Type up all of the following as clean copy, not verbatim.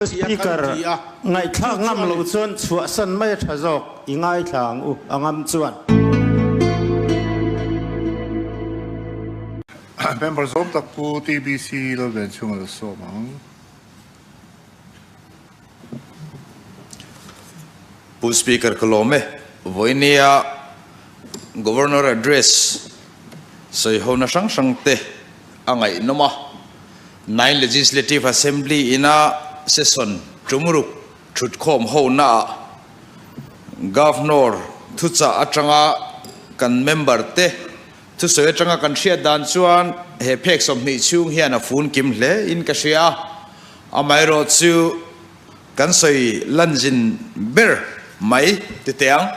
Speaker, Ngaihthlak ngam lo chuan chhuahsan mai a tha zawk, i ngaithla ang u, a ngam chuan. Member zawm tak Pu TBC Lalvenchhunga la sawm ang. Pu Speaker ka lawm e. Vawinia Governor Address sawihona hrang hrang te a ngaihnawm a. Nine Legislative Assembly ina session tumruk thutkhawm honaah Governor thuchah atanga kan member te thusawi atanga kan hriat dan chuan he phek 20 chhung hian a fun kim hle in ka hria a, amaherawh chu kan sawi lanzin ber mai ti teh ang.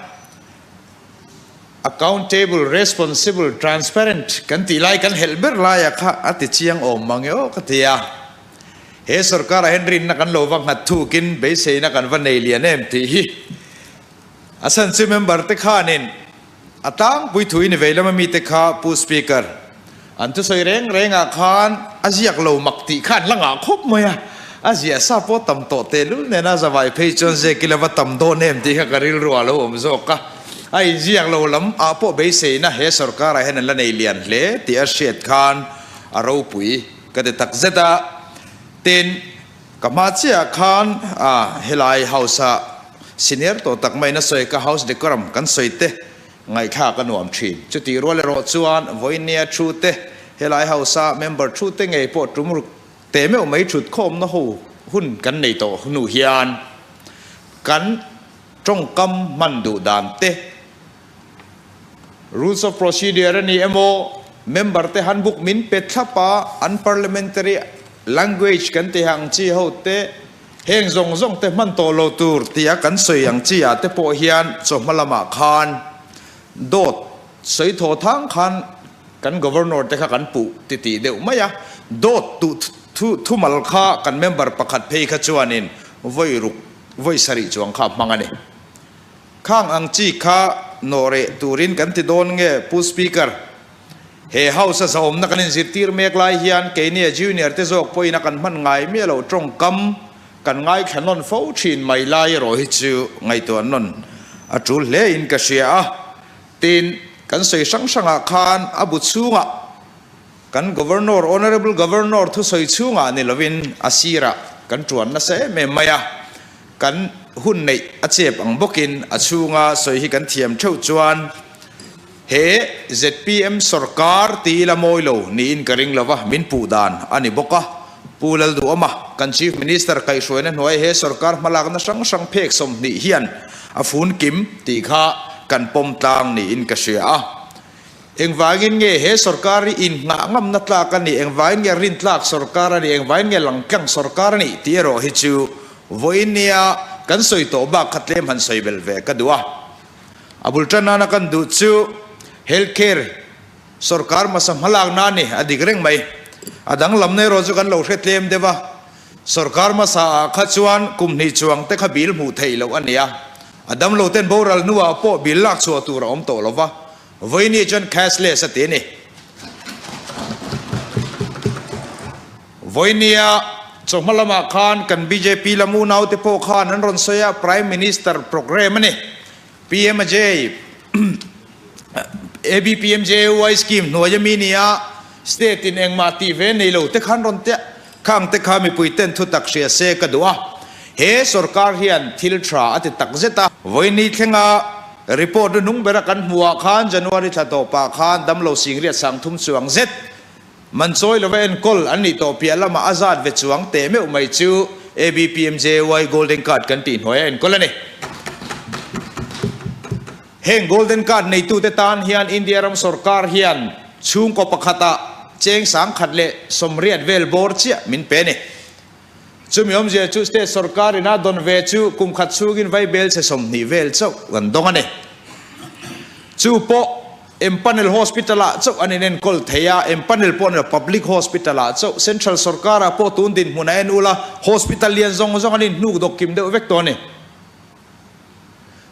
Accountable, responsible, transparent kan tih lai kan helh ber laia kha a ti chiang awm mang e aw ka ti a. He sorkar ah hian rinna kan lo va nghat thukin beiseina kan va nei lian em tih hi a chhan chu member te khanin a tlangpui thu in i vei lama mite kha Pu Speaker an thusawi reng reng ah khan a ziak lo mak tih kha an la ngah khawp mai a, a ziah sa pawh tam tawh tehlul nena zavai phei chuan ziak ila va tam dawn em tih kha ka rilru ah lo awm zawk a. A inziak lo lam ah pawh beiseina he sorkar ah hian an la nei lian hle tih a hriat khan a ropui ka ti tak zet a. Tin, ka hma chiah ah khan a helai house ah senior tawh tak maiin a sawi ka house decorum kan sawi te ngaihthlak a nuam thin. Chutih rual erawh chuan vawinia thu te helai house ah member thu te ngei pawh tum ruk teh meuh mai thut khawmna ho hun kan nei tawh hnu hian kan Tawngkam hman duh dan te, Rules of Procedure a ni emaw, member te handbook min pe thlap a, an parliamentary language kan tih ang chi ho te, heng zawng zawng te hman tawh lo tur tia kan sawi ang chi ah te pawh hian chawhma lamah khan dawt sawi thaw thang khan kan Governor te kha kan puh titih deuh mai a, dawt tuh thumal kha kan member pakhat phei kha chuanin vawi ruk Vawi sarih chuang kha a hmang a ni. Khang ang chi kha nawhreh turin kan ti dawn nge Pu Speaker? He House a zahawmna kan inzirtir mek lai hian keini a junior te zawk pawhin a kan hman ngai miah loh tawngkam kan ngaithla nawn fo thin mai lai erawh hi chu ngaihtuah nawn a tul hle in ka hria a. Tin, kan sawi hrang hrangah khan a bu chhungah Kan Governor, Honourable Governor thusawi chhungah ni lovin a sirah kan tuan nasa em em mai a, kan hun neih a chep ang bawkin a chhunga sawi hi kan thiam theuh chuan he zpm sorkar ti ila mawi lo niin ka ring lova min puh dan a ni bawk a. Pu Lalduhawma, kan Chief Minister kaihhruaina hnuai he sorkar hmalakna hrang hrang phek 20 hian a fun kim tih kha kan pawm tlang niin ka hria a. Engvangin nge he sorkar hi inngah ngamna tlak a nih, engvangin nge rintlak sorkar a nih, engvangin nge langtlang sorkar a nih tih erawh hi chu vawiin nia kan sawi tawh bak kha tlem han sawi belh ve ka duh a. A bul tan nana kan duh chu Health Care sorkar hmasa hmalakna a ni, a dik reng mai. A danglamna erawh chu kan lo hre tlem deuh a, sorkar hmasa ah kha chuan kum hnih chuang te kha bill hmuh theih loh a ni a, a damlo ten boral hnuah pawh bill lak chhuah tur a awm tawh lo va. Vawiini chuan cashless a ti a ni. Vawiinia chawhma lamah khan kan bjp lam unaute pawh khan an rawn sawi a, Prime Minister programme a ni. PMJ, ABPMJAY scheme hnuai ami ni a, state in engmah tih ve nei lo te khan rawn tia, khang te kha mipui ten thutak hria se ka duh a. He sorkar hian thil tha a ti tak zet a. Vawiini thlenga Report ri hnung bera kan hmuhah khan January thla tawpah khan damlo singriat sangthum chuang zet man chawi lova enkawl an nih tawh piah lamah a zat ve chuang teh meuh mai chu ABPMJY Golden Card kan tih hnuaia enkawl a ni. Heng Golden Card neitute tan hian India ram sorkar hian chhungkaw pakhatah cheng 1080 vel bawr chiah min pe a ni. Chumi awmzia chu state sorkar ina dawn ve chu kum khat chhungin vai bel chhe 20 vel chauh kan dawng a ni. Chu pawh Empanel Hospital ah chauh an inenkawl thei a, Empanel pawh ni lo Public Hospital ah chauh, Central sorkar ah pawh tun dinhmun a en ula Hospital lian zawng zawng an inhnuk dawk kim deuh vek tawh a ni.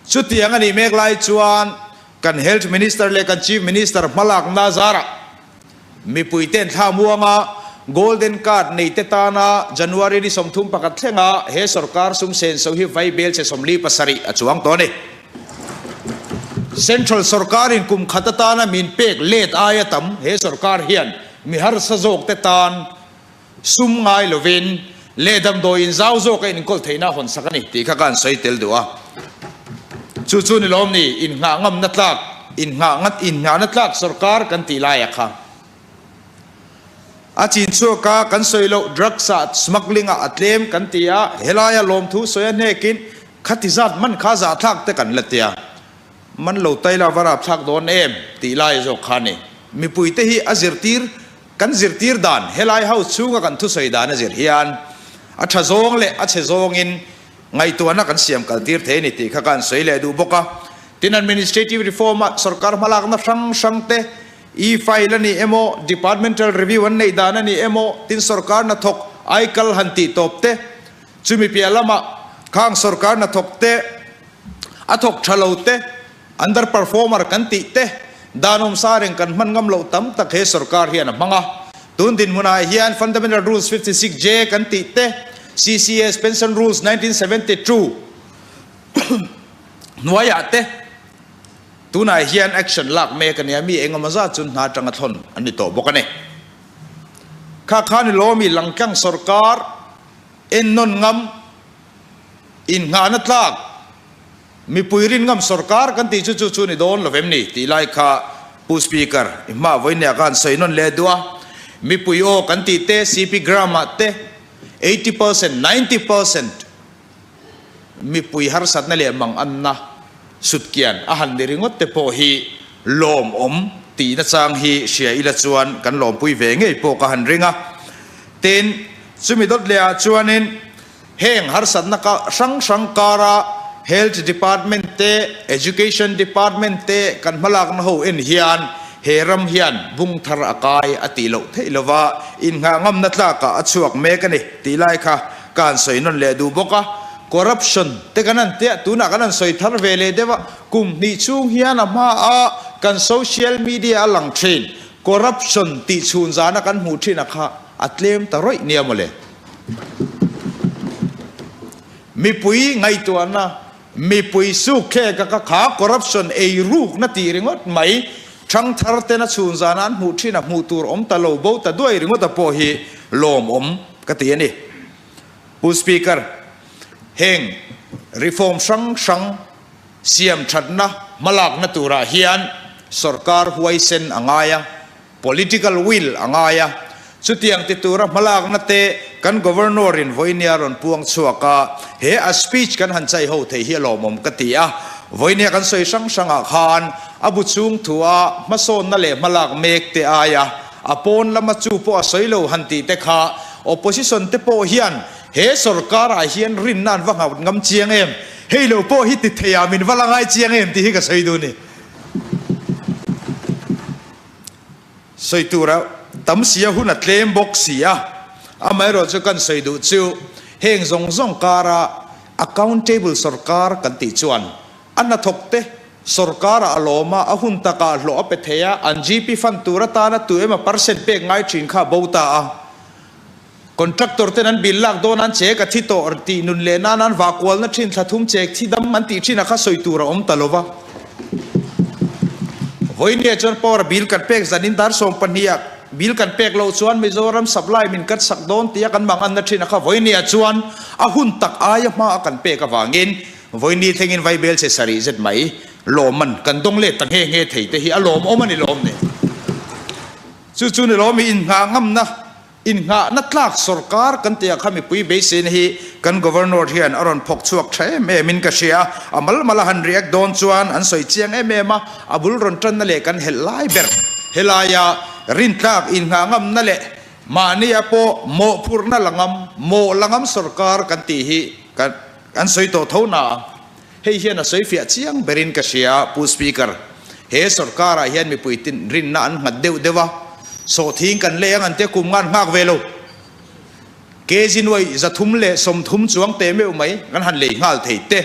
Chutiang a nih mek lai chuan kan Health Minister leh kan Chief Minister hmalakna zarah, Mipuite'n thla muanga Golden Card neite tana January ni 31 thlenga he sorkar sum senso hi vaibelchhe 47 a chuang tawh a ni. Central sorkarin kum khat atana min pek let aia tam he sorkar hian mi harsa zawkte tan sum ngai lovin leh damdawi in zau zawk a inkawl theihna hawn sak a ni tih kha ka han sawi tel duh a. Chu chu ni lawm ni, innghah ngamna tlak, innghah innghahna tlak sorkar kan tih laia kha. A chin chhuak a, kan sawi loh drugs ah smuggling ah a tlem kan ti a, helaia lawmthu sawi a hnekin khati zat man kha zahthlak te kan la tia. Man lo taila va rapthlak dawn em tih lai zawk kha a ni. Mipuite hi a zirtir Kan zirtir dan, helai house chhunga kan thusawi dan a zir hian a tha zawng leh a chhe zawngin ngaihtuahna kan siam kaltir thei a ni tih kha ka han sawi leh duh bawk a. Tin, administrative reform-a sorkar hmalakna hrang hrang te, e-file a ni emaw, departmental review an neih dan a ni emaw, tin sorkar hnathawk aikal han tih tawp te, chumi piah lamah khang sorkar hnathawk te a thawk tha lo te, Under performer kan tih te, dan awmsa reng kan hman ngam loh tam tak he sorkar hian a hmang a. Tun dinhmunah hian Fundamental Rules 56 J kan tih te, CCS Pension Rules 1972 hnuaiah te tunah hian action lak mek a nia, mi engemaw zat chu hna atanga thlawn an ni tawh bawk a ni. Kha kha ni lawmi langtlang sorkar ennawn ngam innghahna tlak Mipui rin ngam sorkar kan tih chu chu chu ni dawn lo vem ni tih lai kha Pu Speaker i hma vawinia khan sawi nawn leh duh a. Mipui aw kan tih te CP Gram ah te 80%, 90% mipui harsatna leh manganna sutkian a han ni ringawt te pawh hi lawmawm tihna chang hi hria ila chuan kan lawmpui ve ngei pawh ka han ring a. Tin, chumi dawt leh ah chuanin Heng harsatna hrang hrang kara Health Department te, Education Department te kan hmalakna ho en hian he ram hian bung thar a kai a tih loh theih lova innghah ngamna tlakah a chhuak mek a ni tih lai kha ka han sawi nawn leh duh bawk a. Corruption te kan han tia, tunah kan han sawi thar ve leh deuh a, kum hnih chhung hian a hmaa kan social media a lang thin corruption tih chhun zana kan hmuh thin a kha a tlem ta rawih nia mawle. Mipui ngaihtuahna, mipui sukhlek a ka kha corruption ei rukna tih ringawt mai, thangthar tena chhun zana an hmuh thin a hmuh tur awm ta lo bo ta duai ringawt a pawh hi lawmawm ka ti a ni. Pu Speaker, heng reform hrang hrang siam thatna hmalakna turah hian sorkar huaisen a ngai a, Political will a ngai a, chutiang ti tura hmalakna te kan Governor in vawinia rawn puang chhuak a, he a speech kan han chai ho thei hi a lawmawm ka ti a. Vawinia kan sawi hrang hrangah khan a bu chhung thu a hmasawnna leh hmalak mek te aia a pawn lama chu pawh a sawi lo han tih te kha opposition te pawh hian he sorkar ah hian rinna an va nghat ngam chiang em, hei lo pawh hi ti thei ah min va la ngai chiang em tih hi ka sawi duh a ni. Sawi tura tam si a, hun a tlem bawk si a. Amaherawh chu kan sawi duh chu heng zawng zawng kara accountable sorkar kan tih chuan a hnathawk te sorkarah a lawm a, a hun takah hlawh a pe thei a, an GP fund tur atana tu emaw percent pek ngai thin kha a bo ta a. Contractor ten an bill lak dawn an chek a thi tawh tih nun leh nan an vah kualna thin thla thum chek thi dam an tih thin a kha sawi tur a awm ta lo va. Vawinia chuan power bill kan pek zan in dar 12 ah bill kan pek loh chuan Mizoram supply min cut sak dawn tia kan mang anna thin a kha vawinia chuan a hun tak aia hma a kan pek avangin vawini thlengin vaibel che sarih zet mai lawmman kan dawng let ta nghe nghe thei te hi a lawmawm a ni lawm ni. Chu chu ni lawm i innghah ngamna Innghahna tlak sorkar kan tih ah kha mipui beiseina hi kan Governor hian a rawn phawk chhuak tha em em in ka hria. A mal mal a han react dawn chuan an sawi chiang em em a, a bul rawn tanna leh kan helh lai ber helaia rintlak innghah ngamna leh mahnia pawh mawhphurhna la ngam, mawh la ngam sorkar kan tih hi kan sawi tawh tho na a. Hei hian a sawi fiah chiang berin ka hria, Pu Speaker. He sorkarah hian mipui tin rinna an nghat deuh deuh a, sawhthing kan lei ang an tia kum ngan nghak ve lo. Kg nuai 330 chuang teh meuh mai kan han lei nghal thei te.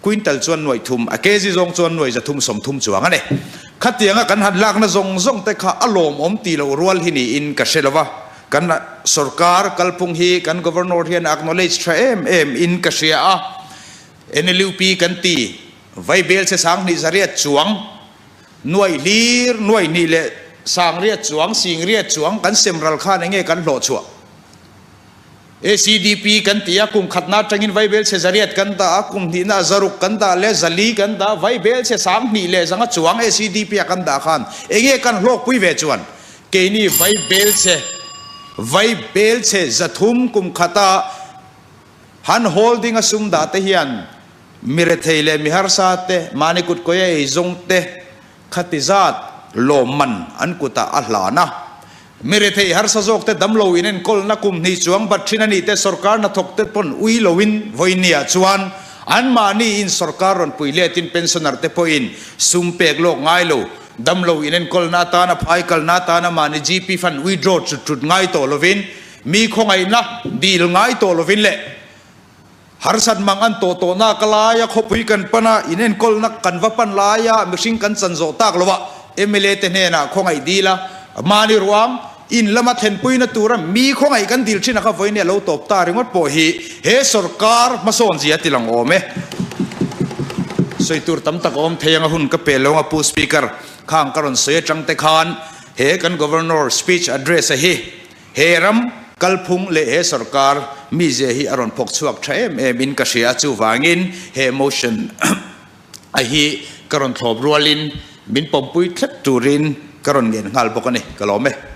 Quintal chuan nuai thum, a kg zawng chuan nuai 330 chuang a ni. Khatianga kan han lakna zawng zawng te kha a lawmawm tih loh rual hi niin ka hre lo va, kan sorkar kalphung hi kan Governor hian a acknowledge tha em em in ka hria a, NLUP kan ti, Vaibel che 2000 zariat chuang, nuaih hlir, nuaih hnih leh sangriat chuang, singriat chuang kan sem ral khan enge kan hlawh chhuah? ACDP kan ti a, kum khatna atangin Vaibel chhe zariat kan dah a, kum hnihna zaruk kan dah leh zali kan dah, Vaibel chhe 2000 leh zanga chuang ACDP ah kan dah khan enge kan hlawkpui ve chuan keini Vaibel chhe Vaibel chhe 300 kum khata han holding a sum dah te hian mi rethei leh mi harsa te mahni kut kawia ei zawng te khati zat lawmman an kutah a hlan a. Mi rethei harsa zawk te damlo in enkawlna kum hnih chuang bat thin a nih te sorkar hnathawk te pawn ui loin vawinia chuan anmahni in sorkar rawn pui letin pensioner te pawhin sum pek lawk ngai lo damlo in enkawlna atana phai kalna atana mahni GP fund withdraw chut chut ngai tawh lovin mi khawngaihna dil ngai tawh lovin leh Harsat mang an tawh tawhna ka laia khawpui kan pan a, inenkawlna kan va pan laia mihring kan chan zawh tak lo a, mla te hnenah khawngaih dil a, mahni ruang in lama thlenpuina tura mi khawngaih kan dil thin a kha vawiin a lo tawp ta ringawt pawh hi he sorkar hmasawn zia ti lang awm e. Sawi tur tam tak a awm thei ang a hun ka pe lo ang a Pu Speaker, khang ka rawn sawi atang te khan he kan Governor speech address a hi He ram kalphung leh he sorkar mizia hi a rawn phawk chhuak tha em em in ka hria a, chuvangin he motion a hi ka rawn thlawp rualin min pawmpui thlep turin ka rawn ngen nghal bawk a ni. Ka lawm e.